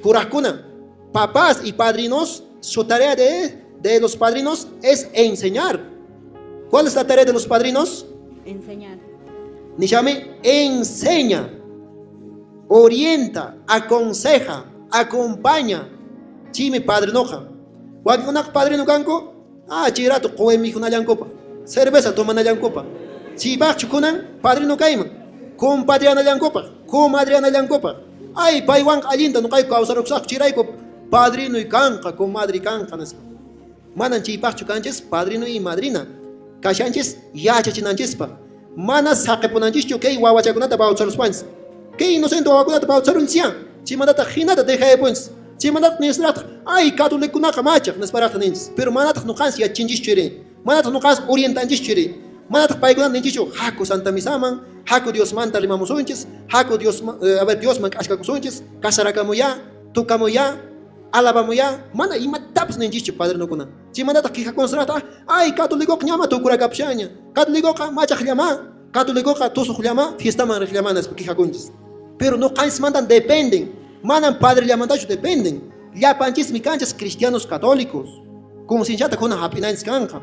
Kuraqkuna, papás y padrinos, su tarea de los padrinos es enseñar. ¿Cuál es la tarea de los padrinos? Enseñar. Nishami, enseña, orienta, aconseja, acompaña. Chaymi padrinoqa. Wakinkunaqa padrino kanku, ah, chay rato quwi mikhunallankupaq, cerveza tomanallankupaq. Chaypaqchu kunan padrino kayman, compadreanallankupaq, comadreanallankupaq. Ay, paywanqa allinta nuqayku kawsarukusaqku, chayrayku padrinoy kanqa, comadre kanqa, nispa. Manan chaypaqchu kanchis padrino y madrina. Kashanchis yachachinanchispaq. Mana saqipunanchischu kay wawachakunata bautizaruspanchis. Kay inocente wawakunata bautizarunchisyá. Chaymantataq hinata dejayapunchis. Chaymantataq nisraqtaq, ay, catolicokunaqa machaq, nisparaqtaq ninchis. Pero manataq nuqanchis yachachinchischu iri. Manataq nuqanchis orientanchischu iri. Manataq paykunata ninchischu, haku Santa Misaman, haku Diosmanta rimamusunchis, haku Dios, a ver, Diosman k'ashkakusunchis, casarakamuyá, tukamuyá, alabamuyá, mana imatapas ninchischu padrinokuna. Chaymantataq quejakunsraqtaq, ay, catolicoqa ñama tukurakapushanña, catolicoqa machaqllamá, catolicoqa tusuqllamá, fiestaman riqllamá, nispa quejakunchis. Pero nuqanchismantan dependen, manan padrellamantachu dependen. Llapanchismi kanchis cristianos católicos. Concienciata kunan hap'inanchis kanqa.